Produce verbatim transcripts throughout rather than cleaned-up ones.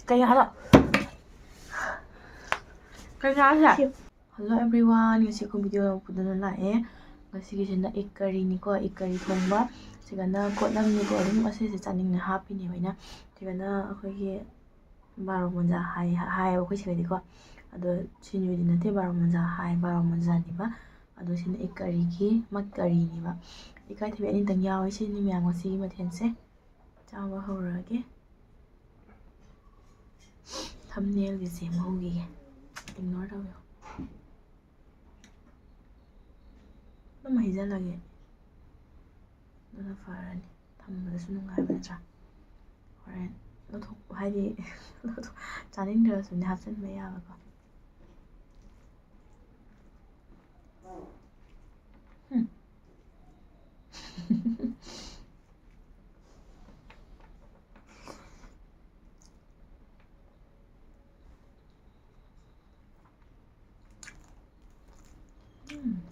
ꯀꯩ ꯍꯥꯏꯕ? ꯀꯩ ꯍꯥꯏꯁꯦ? Hello everyone, ꯉꯁꯤ ꯑꯩꯈꯣꯏ video ꯑꯃ ꯄꯨꯗꯨꯅ ꯂꯥꯛꯑꯦ꯫ ꯉꯁꯤꯒꯤꯁꯤꯅ egg curryꯅꯤꯀꯣ, egg curry ꯊꯣꯡꯕ꯫ ꯁꯤꯒꯅ ꯀꯣꯠꯂꯝꯅꯤꯀꯣ, ꯑꯗꯨꯝ ꯑꯁꯤꯁꯦ ꯆꯥꯅꯤꯡꯅ ꯍꯥꯞꯄꯤꯅꯦꯕ ꯑꯩꯅ꯫ ꯁꯤꯒꯅ ꯑꯩꯈꯣꯏꯒꯤ ꯕꯥꯔꯣ ꯃꯣꯟꯖꯥ ꯍꯥꯏ, ꯍꯥꯏꯌꯦꯕ ꯑꯩꯈꯣꯏ ꯁꯤꯒꯗꯤꯀꯣ꯫ ꯑꯗꯣ ꯁꯤꯟꯖꯨꯗꯤ ꯅꯠꯇꯦ, ꯕꯥꯔꯣ ꯃꯣꯟꯖꯥ ꯍꯥꯏ, ꯕꯥꯔꯣ ꯃꯣꯟꯖꯥꯅꯦꯕ꯫ ꯑꯗꯣ ꯁꯤꯅ egg curryꯒꯤ ꯃꯠ curryꯅꯦꯕ꯫ ꯏꯀꯥꯏꯊꯕꯤ ꯑꯅꯤꯇꯪ ꯌꯥꯎꯋꯦ꯫ ꯁꯤꯅꯤ ꯃꯌꯥꯝ ꯉꯁꯤꯒꯤ ꯃꯊꯦꯜꯁꯦ꯫ ꯆꯥꯕ ꯍꯧꯔꯒꯦ꯫ Thumbnailꯒꯤ ꯁꯦꯝꯍꯧꯈꯤꯒꯦ꯫ Ignore ꯇꯧꯕꯤꯌꯣ꯫ ꯑꯗꯨꯝ ꯍꯩꯖꯜꯂꯒꯦ꯫ ꯑꯗꯨꯅ ꯐꯔꯅꯤ꯫ ꯊꯝꯕꯗꯁꯨ ꯅꯨꯡꯉꯥꯏꯕ ꯅꯠꯇ꯭ꯔꯥ? ꯍꯣꯔꯦꯟ ꯂꯧꯊꯣꯛ-, ꯍꯥꯏꯗꯤ, ꯂꯧꯊꯣꯛ-, ꯆꯥꯅꯤꯡꯗ꯭ꯔꯒꯁꯨꯅꯦ ꯍꯥꯞꯆꯤꯟꯕ ꯌꯥꯕꯀꯣ꯫ ꯎꯝ꯫ ꯎꯝ꯫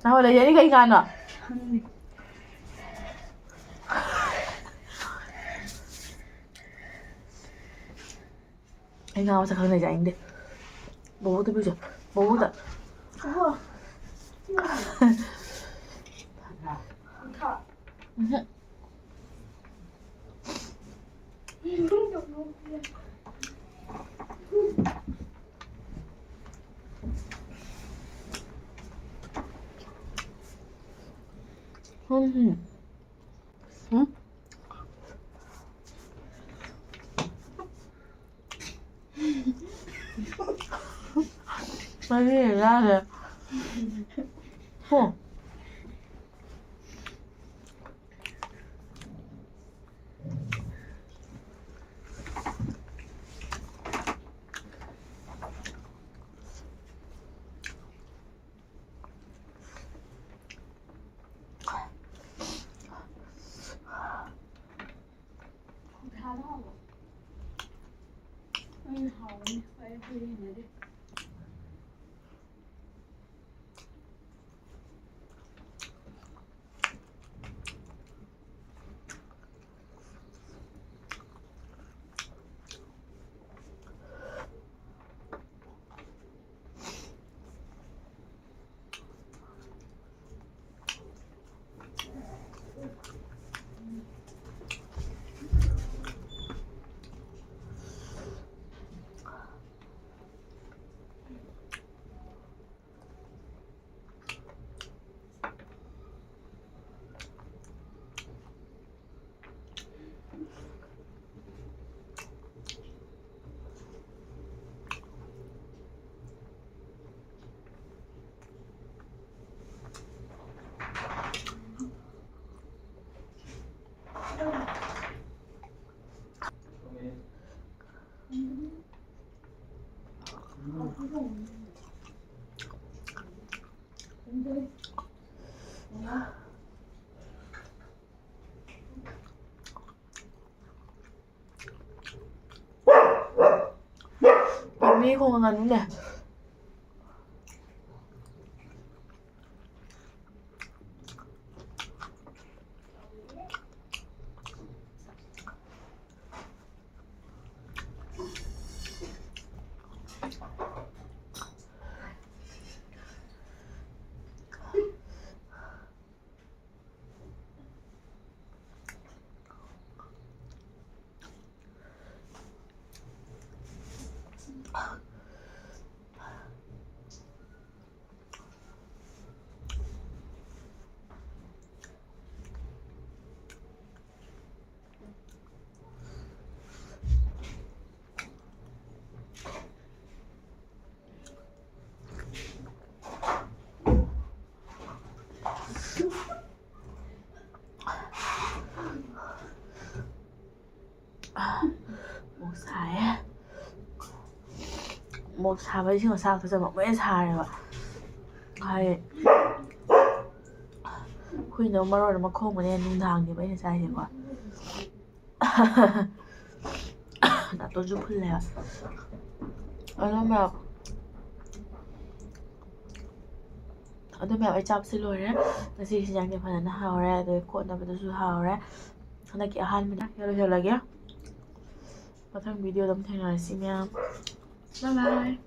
ꯅꯍꯥꯟ ꯂꯩꯖꯔꯤ ꯀꯩ ꯀꯥꯅꯣ? ꯑꯩ ꯉꯥ ꯃꯁꯛ ꯈꯪꯅ ꯌꯥꯅꯤꯡꯗꯦ꯫ ꯕꯣꯕꯣꯛꯇ ꯄꯤꯖꯧ꯫ ꯕꯣꯕꯣꯛꯇ꯫ ꯎꯝꯍꯨꯝ꯫ ꯎꯝ꯫ ꯎꯝ꯫ ꯃꯔꯤ ꯂꯥꯛꯑꯦ꯫ ꯍꯨꯝ꯫ ꯃꯤ ꯈꯣꯡꯉ ꯉꯥꯅꯨꯅꯦ꯫ ꯁꯥꯕ ꯏꯁꯤꯡ ꯑꯁꯥꯕ ꯊꯛꯆꯟꯕ ꯑꯃꯨꯛ ꯍꯦꯟꯅ ꯁꯥꯔꯦꯕ꯫ ꯍꯥꯏ, ꯍꯨꯏꯅ ꯃꯔꯣꯟ ꯑꯃ ꯈꯣꯡꯕꯅꯦ, ꯅꯨꯡꯗꯥꯡꯅꯦꯕ ꯑꯩꯅ ꯆꯥꯏꯁꯦꯀꯣ꯫ ꯅꯥꯇꯣꯟꯁꯨ ꯐꯨꯜꯂꯦꯕ꯫ ꯑꯗꯣ ꯃꯌꯥꯝ, ꯑꯗꯣ ꯃꯌꯥꯝ, ꯑꯩ ꯆꯥꯕꯁꯦ ꯂꯣꯏꯔꯦ꯫ ꯉꯁꯤꯒꯤ ꯆꯤꯟꯖꯥꯛꯁꯦ ꯐꯖꯅ ꯍꯥꯎꯔꯦ, ꯑꯗꯩ ꯀꯣꯠꯅꯕꯗꯨꯁꯨ ꯍꯥꯎꯔꯦ꯫ ꯍꯟꯗꯛꯀꯤ ꯑꯍꯥꯟꯕꯗ ꯂꯣꯏꯁꯤꯜꯂꯒꯦ꯫ ꯃꯊꯪ ꯚꯤꯗꯤꯑꯣꯗ ꯑꯃꯨꯛ ꯊꯦꯡꯅꯔꯁꯤ ꯃꯌꯥꯝ꯫ Bye bye꯫